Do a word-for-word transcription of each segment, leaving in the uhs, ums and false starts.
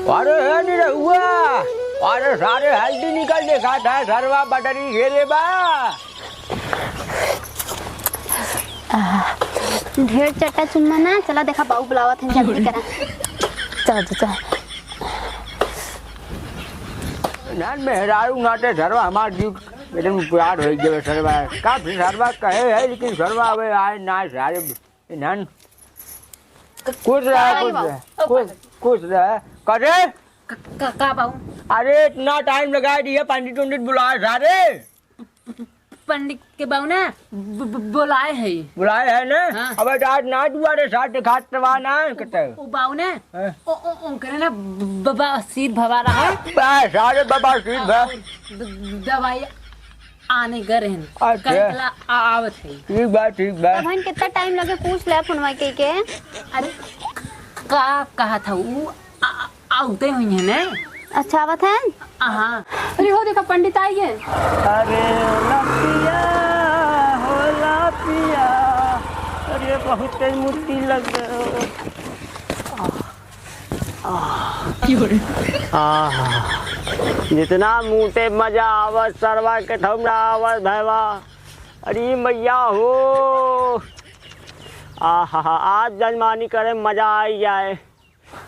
अरे हे निरहुआ, अरे सारे हल्दी निकल देखा था, सरवा बटरी घेरे बा। ढेर चट्टा चुम्मा ना, चला देखा बाऊ बुलावत हैं, जल्दी करा। चल, चल, चल। नान मेहरारू नाते सरवा हमार जीव एकदम प्यार हो गए सरवा। का सरवा कहे है, लेकिन सरवा अबे आए ना सारे। इन्हन खुश रहे, खुश रहे, खुश, खुश रहे। करे? क-, क-, का बाऊ? अरे, इतना टाइम लगा दिया, पंडित उंडित बुलाए सारे। पंडित के बाऊ ना ब-, ब-, बुलाए है। बुलाए है ना? हाँ। अब आज ना दुआरे साथ खात रवा ना, कहते हैं। ओ बाऊ ना, हाँ। ओ, ओ, ओ, करे ना ब-, ब-, बवासीर भवा रहा है। बस, सारे बवासीर भवा। द-, दवाई आने गए रहन। अच्छा। कल कला आ-, आवत है। ठीक बा, ठीक बा। तब हम कितना टाइम लगे पूछ ले फोनवा के, के? अरे, का कहा था ऊ? आ-, आउते हुई है ने? अच्छा, आवत है? हाँ। अरे हो देखा, पंडित आई है। अरे लपिया, हो लपिया, अरे बहुत तेज मुट्ठी लग गए। आह, जितना मुँह ते मजा आवत, सरवा के ठौना आवत भैवा। अरे मैया हो, आहा, आज जजमानी करे मजा आई जाए।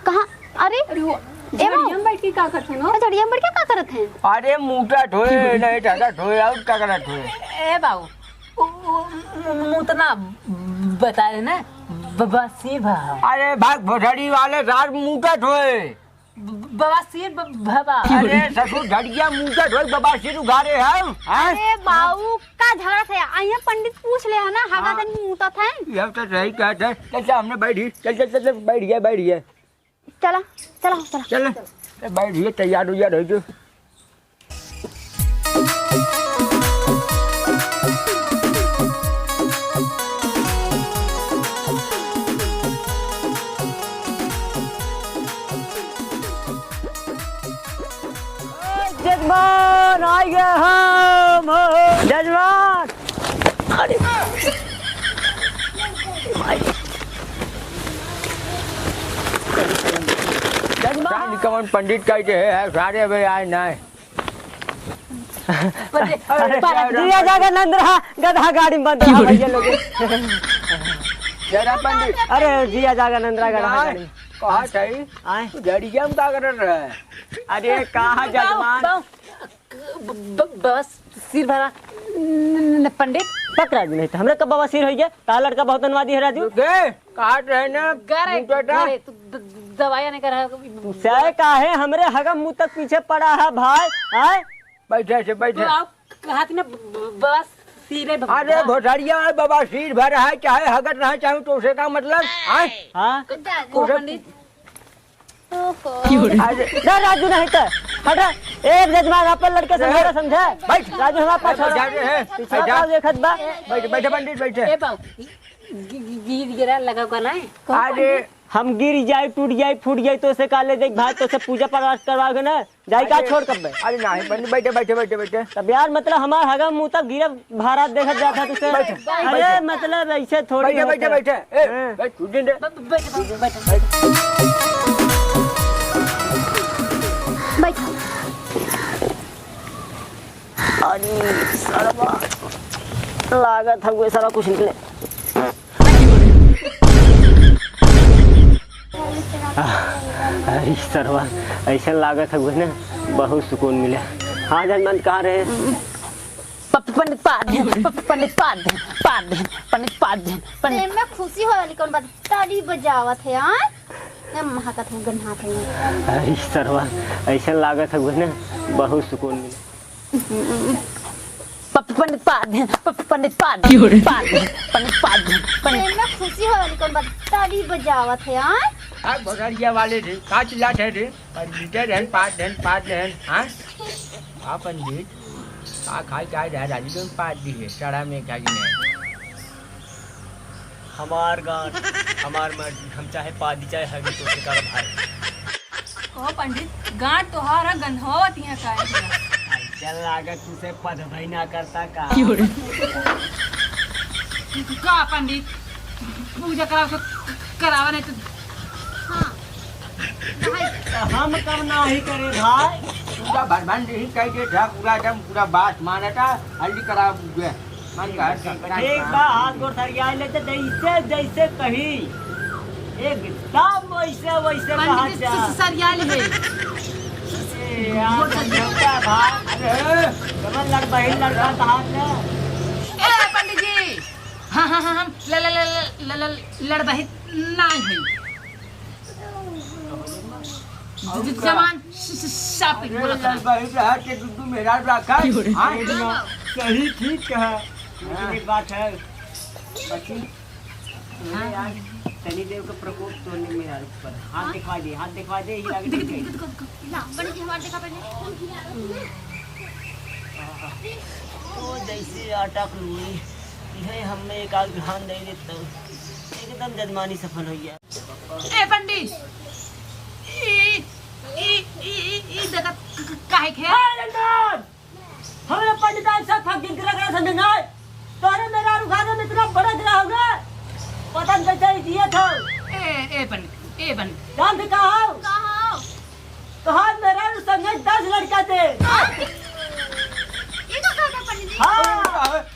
कहाँ? अरे, अरे वो ए बाबू। झड़िया में बैठ के का करत हन हो? झड़िया में बैठ के का करत हैं? अरे मूतत होए, नहीं टहकत होए, और का करत होए? ए बाबू, उ, उ, मु-, मुतना बता रहे ना, ब-, बवासीर भा। अरे भाग भोसड़ी वाले सार मूतत होए। ब-, बवासीर ब-, भवा। अरे ससुर झड़िया मूतत होए, बवासीर उघारे है, हैं? अरे बाऊ, का झगड़ा है? आइए पंडित पूछ ले है ना, हगा हाँ। तनी मूतत है। ये तो सही कहत है। चल, चल, हमने बैठी। चल, चल, चल, चल, बैठ गया, बैठ गया। चला, चला, चला। चल, ए, बैठ, ये तैयार उयार हो जो। जजमान, आ गए हम। जजमान, अरे। जजमान। कौन पंडित कह के है, है, सारे अबे आए ना है। अरे, अरे, अरे, जिया जागा नंद रहा, गधा गाड़ी में बंद रहा, भैया लोग। जरा पंडित। अरे, जिया जागा नंद रहा, गधा गाड़ी में। कहा सही? आए। तू झड़िया में का करत रहा है? अरे, कहा जजमान? ब-, ब-, बवासीर भरा न, न, न, पंडित। पक राजू नहीं तो हमरा कब बवासीर होई गया? तार लड़का बहुत धनवादी है राजू। दे, काट रहे ना, घरे, मुंह टोटा। घरे, तू द-, द-, दवाई आने का रहा। से काहे हमरे हगा मुंह तक पीछे पड़ा है भाई, हैं? बैठे से, बैठे। तो आप हाथ में ब-, ब-, बवासीर है, अरे बा- भोसड़िया है, बवासीर भरा है, चाहे हगत रहे, चाहे तो उसे का मतलब, हैं? हाँ? ओ पंडित, ओहो। अरे, ना राजू नहीं तो, हटा। एक जजमान अपन लड़के समझा, ए, समझा। बैठ। राजू हमारा पास बैठ, हटा। बैठ, बैठ। पिछला बैठ। पास देखत बा। बैठ, बैठ पंडित, बैठ। ए बाबू, गि-, गि-, गिर गिरा लगा का ना है? अरे। हम गिर जाए, टूट जाए, फूट जाए, तो से का ले देख भाई, तो से पूजा पाठ करवा के ना, जाई का अरे। छोड़ कब बे? अरे नहीं, पंडित, बैठे, बैठे, बैठे, बैठे। तब यार, मतलब, हमार हगा मुंह तक गिरा भारत देखत जात है तुसे। बैठ, अरे, बैठ। मतलब, ऐसे थोड़ी बैठे, होता बैठे, है। बैठे। ए, हाँ। बैठ, तू दिन दे। ब-, ब-, बैठ, बैठ, बैठ। बैठ। अरे, सरवा, लागत है कोई सारा कुछ निकले। अरे सरवा, ऐसा लागत है ना, बहुत सुकून मिले। हाँ, जजमान कहाँ रहे? प-, प-, पंडित पाद, प-, प-, पंडित पाद, पाद, पंडित पाद, पंडित। एमे खुशी होए वाली कौन बात? ताली बजावत है, हाँ? ए, महकत हूँ, गन्हात है। अरे सरवा, ऐसा लागत है ना, बहुत सुकून मिले। प-, प-, पंडित पाद, प-, प-, पंडित पाद, क्यों रे? पाद, पंडित पाद, पंडित। एमे खुशी होए वाली कौन बात? ताली बजावत है, हाँ? आ भोसड़िया वाले रे, का चिल्लात है रे? पंडित रहन, पाद रहन, पाद रहन, हाँ? हाँ पंडित, का खाए, का रहा, राजू तुम पाद दी है, सड़ा में खा के नहीं। हमार गांड, हमार मर्जी, हम चाहे पादी, चाहे हगी, तो से का भाई। ओ पंडित, गांड तोहार है, गंधवावत यहाँ काहे के? आई चल लागत तुसे पदभई ना करता का? क्यों रे? का पंडित, पूजा कराओ तो करावा नहीं तो। हाँ। हम कब नाही करे भाई। पूरा भरभन नहीं कह दे था, पूरा एकदम पूरा बात मानता, हल्दी करा बुझे। मन का हर संकरा ठीक बा, हाथ गोड़ सरिया ले तो जैसे, जैसे कही, एकदम वैसे, वैसे पंडित कहा जी, जा। स-, सरिया ले। ए, यार, गोड़ सरिया। झूठा भाई। अरे। कमर लड़ बहिन लड़का कहा जा। ए, पंडित जी। हाँ, हाँ, हाँ, हम ल-, ल-, ल-, ल-, ल-, ल-, लड़ बहिन नाही है। ज-, ज-, जवान श-, श-, शापिंग अरे, बोलत रहा। भाई, रहा के दुद्दू मेहरारू रखा है। क्यों रे? हाँ? सही ठीक कहा। लेकिन हाँ। एक बात है। बच्ची, हाँ। यार, शनिदेव का प्रकोप तो नहीं मेहरारू पर। हाथ हाँ। दिखवा दे, हाथ दिखवा दे, ये आगे दिख, दिख दिख, गई। दिख, दिख, दिख। ला, बड़ी जी, हमारे देखा पहले। ओ, जैसे आटा क लूई, इहे हमें एक आध ध्यान दे देता। एकदम जजमानी सफल हो गया। ए पंडित, ई, ई, ई, ई, ई देखत क-, क-, काहे के? ए रंगन! हमरे पंडिताइन से फकीर के रगड़ा समझ ना आए। तोरे मेहरारू खाने में इतना बड़ा गिरा होगा, पता नहीं कैसे ही जिए थे। ए, ए पंडित, ए पंडित। जान से कहा हो? कहा हो? कहा मेहरारू संगे दस लड़का थे। ये तो कहता पंडित जी। हाँ।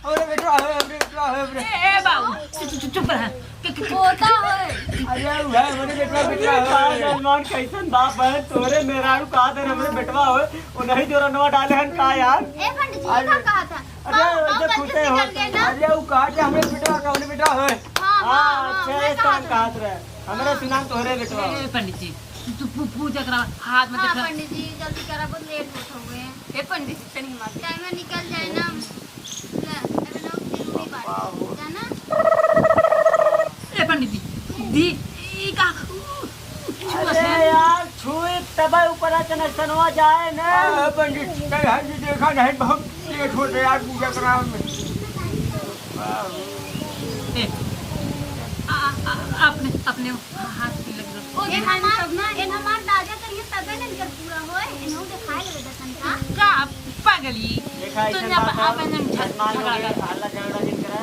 अरे बेटा, अरे बेटा, अरे बेटा। ए, ए बाबू, चुप, चुप, चुप रह। क-, क-, क-, होता है। अरे, उ है, हमरे बेटवा, बेटवा है। का जजमान कैसन बाप है, तोरे मेहरारू कहा थे, हमरे बेटवा हो, वो नहीं जो रनवा डाले हन का यार? ए पंडित जी, अरे, का कहा था? अरे, पाँव, पाँव ऐसे कैसे खुशे हो। निकल गए ना? अरे, वो कहा थे, हमरे बेटवा का, हमरे बेटवा है। हाँ, हाँ, हाँ, हाँ, छह मैं साल कहा था। कहा थे। हमरे हाँ। सुनाम तोहरे बेटवा। ए, ए, पंडित जी, तू पू-, पूजा करा, हाथ में हाँ, देखा। पंडित जी, जल्दी करा, बहुत लेट होत हुए। ए पंडित जी, तनी हमार टाइम में निकल जाए ना। ले, अबे ना, फिर भी बात, बाबा हो। जाना। ए पंडित जी, दी, ई का, उ, उ, छुआ से। अरे यार, छुई तबे ऊपर है, कनेक्शनवा जाए ना। हाँ, पंडित, नहीं, हाँ जी, देखा नहीं, बहुत लेट होते यार पूजा करावे में। ए, आ, आ, आ, अपने, अपने हाथ में लग रहा। ओ, ए देखा हमार, सब ना। ए हमार दादा करिए तबे न इनकर पूरा होए, इन्हों देखाए लगे दर्शन का। का पागली? देखा, तू ऐसे ना बात है, अपन जन झग-, जजमान लोग झगड़ा ये कर। हल्ला झगड़ा जिन करा,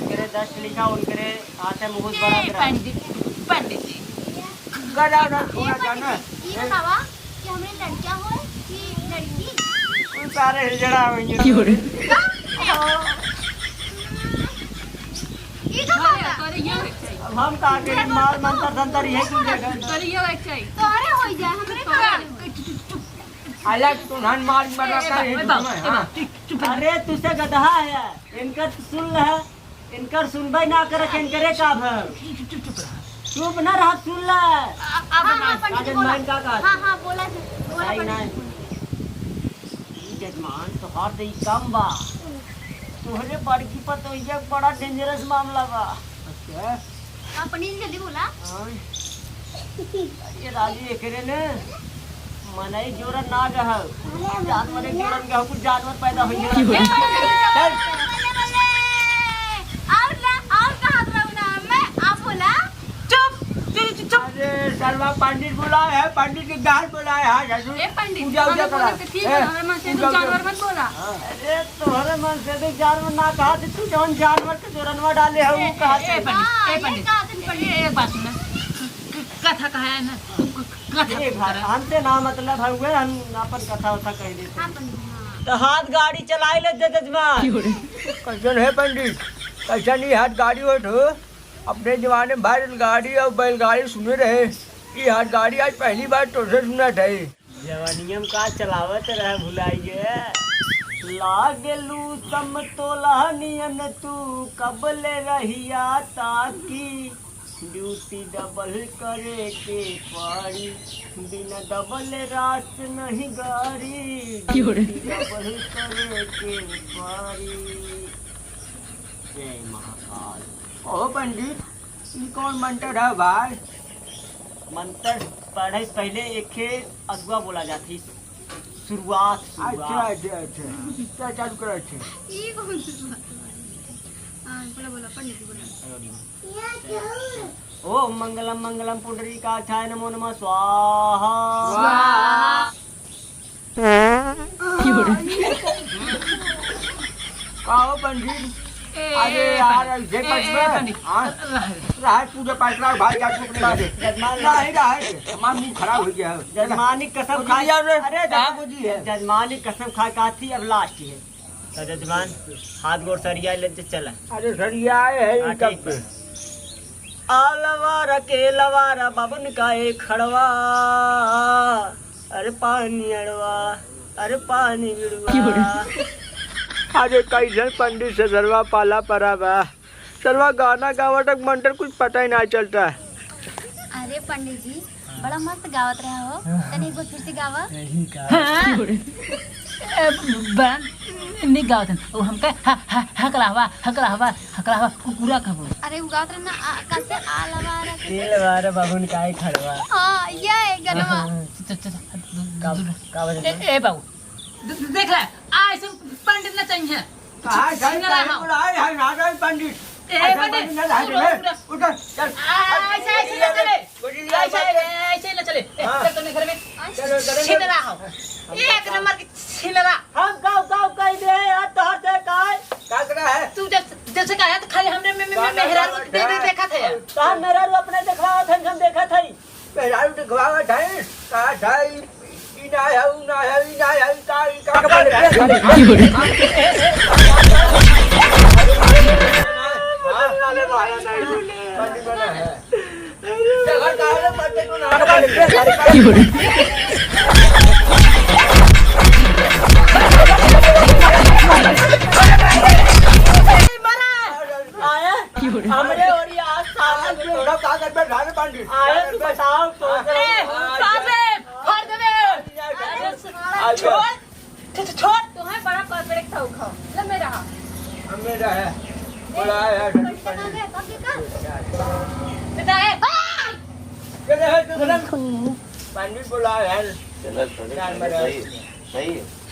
उनकरे दस लिखा, उनकरे हाथ में मुहूर्त ए, बड़ा करा। पंडित, पंडित जी। गदा ना ए, छुआ पंडित जाना। जी, ये बतावा, कि हमरे लड़किया होए कि लड़की? कुल सारे हिजड़ा होइहैं। क्यों रे? का? ई का अरे, बात? अरे, ये होए चाहिए। अब हम का करी, मार मंतर तंतर यही कुल जगह। अरे, ये होए चाहिए। तोहरे होई जाए, हमरे का होए? चुप, चुप, चुप। अलग तुन्हन मार ए, मरता ए, है, ए, बाबू, तुम्हें, ए, हाँ। बाबू, चुप, चुप, चुप। अरे, तुसे गदहा है, इनका तो सुन ले। इनकर सुनबे ना करे, इनकरे का भर। चुप, चुप, चुप रहा। चुप ना रहा, सुन ले। आ, आ, हाँ, हाँ, बना। पंडित जी, राजन बोला। मान का का? हाँ, हाँ, बोला जी, बोला बताई पंडित नहीं। जी, बोला। ई जजमान, तोहार तो ई काम बा। तोहरे बड़की पर तो ये बड़ा डेंजरस मामला बा। अच्छा। हाँ, पंडित जी, जल्दी बोला। हाँ। अरे राजू, एकरे ने मनई जोरन ना गह, जानवर एक जोरन गह, कुछ जानवर पैदा होइहैं। क्यों? चल। बल्ले, बल्ले। और ना, और कहा रहू ना, मैं, आप बोला। चुप, चुप, चुप, चुप। अरे सरवा, पंडित बुलाए है, पंडित के गाल बुलाए है, ससुर। ए पंडित, पूजा उजा हमें करा। बोले तो ठीक है, ए, हमारे मन से पूजा उजा। जानवर मत बोला। हाँ। अरे तोहरे मन से तो जानवर ना कहा, तो तू जौन जानवर के जोरनवा डाले है, ए, वो कहा ए, ए, था। पंडित, हाँ, ए, ये पंडित। कहा था, पंडित। ए, एक बात सुना। क-, क-, कथा कहा है ना, तू क-, क-, कथा ए, तू भाई, करा। हमसे ना मतलब है, हुए हम अपन कथा वथा कह देते हैं। हाँ, पंडित, हाँ। तो हाथ गाड़ी चलाई ले दे जजमान। कैसन है पंडित? कैसन ही हाथ गाड़ी होत हो? अपने जमाने में भाई रेलगाड़ी और बैलगाड़ी सुने रहे, ये हाथ गाड़ी आज पहली बार तोसे सुनत है। जवानिया में का चलावत रहे, भुलाई गए। लागलू समतोला नियन तू, कबले रहिया ताकी। ड्यूटी डबल करे के पड़ी, बिना डबल रात नहीं गाड़ी। क्यों रे? ड्यूटी डबल करे के पड़ी। जय महाकाल। ओहो पंडित, ई कौन मंत्र है भाई? मंत्र पढ़े से पहले एक ठे अगुआ बोला जात है। शुरुआत, शुरुआत। अच्छा, अच्छा, अच्छा। क्या चालू करो, अच्छा। ई कौन शुरुआत है? हाँ, बोला, बोला, पंडित जी, बोला। ओम मंगलम मंगलम पुंडरीकाक्षाय नमो नमः स्वाहा। स्वाहा। का हो पंडित? ए, अरे यार, जे ए, ए, पंडित। हाँ। रहे। रहे, पूजा पाठ रहा, भाई जाके अपने बात है। जजमान नहीं रहे, हमारा मुंह खराब हो गया है। जजमानी कसम वो खाए। जी, अरे, अरे, हाँ? जजमान जी है। जजमानी कसम खाए का थी, अब last है। तो जजमान, हाथ गोड़ सरिया ले, चला। अरे, सरिया है, हाँ, इनका ठीक है। आलवारा के लवारा बाबन का एक खड़वा, अरे पानी अड़वा, अरे पानी बिड़वा। अरे कैसन पंडित से सरवा पाला परा बा। सरवा गाना गावत मंत्र कुछ पता ही ना चलता। अरे पंडित जी, बड़ा मस्त गावत रहा हो, तनी एक बार फिर से गावा। यही का। हाँ। ए, बड़ा निक गावत हन। वो हमका ह-, ह-, हकलावा, हकलावा, हकलावा, कुकुरा कहबो। अरे, वो गावत रहे ना, आ, कैसे आलवा रखे? तेल वार बाबुन काहे खड़वा। हाँ, ये है गनवा। हाँ। चल, चल, चल, दूर, का, दूर। का बजे ए, ए, बाबू, दे-, दे-, देख रहा है, आ, ऐसे पंडित न चाहिए। कहाँ जाई, छिन रहा कहाँ हो। बुलाए है, ना जाई पंडित। ए, ऐसा पंडित, पंडित ना जाए उठ, रे। उठ, उठ। उठ, चल। आ, ऐसे, ऐसे ना चले। गोली लिया ऐसे, बाटे। ऐसे ना चले। ए, हाँ। चल, तूने घर में चलो, चलो, चलो। छिन रहा हो। एक नंबर के छिन रहा। हम गाँव, गाँव कह दे यार, तोहर से काय? का करा है? तू जब, जैसे कहा है तो खाली हमरे में, में, में, का, का, मेहरारू का, दे, दे, का? देखा था यार। तोहर मेहरारू अपने देखवा थे, हम देखा था। मेहरारू देखवावत है, का है, ई ना है, ऊ ना है, ई ना है, ई का, ई का। आए, हमरे ओरी आज सामने आज तोरा का करबे, ढाले पंडित। आए, तू बताओ, तो अरे, साले, फाड़ देबे। आज छोड़, छ-, छ-, छोड़। तुम्हें बड़ा कॉर्पोरेट था, उठाओ। ले, मेरा हाथ। हमें रहा है। बोला है, पंडित का नाम है, कब लिखा? बेटा है। चले है, तू बोला। पंडित बोला है। चलो, चलो, यार, चलो, मेरा सही है, सही है।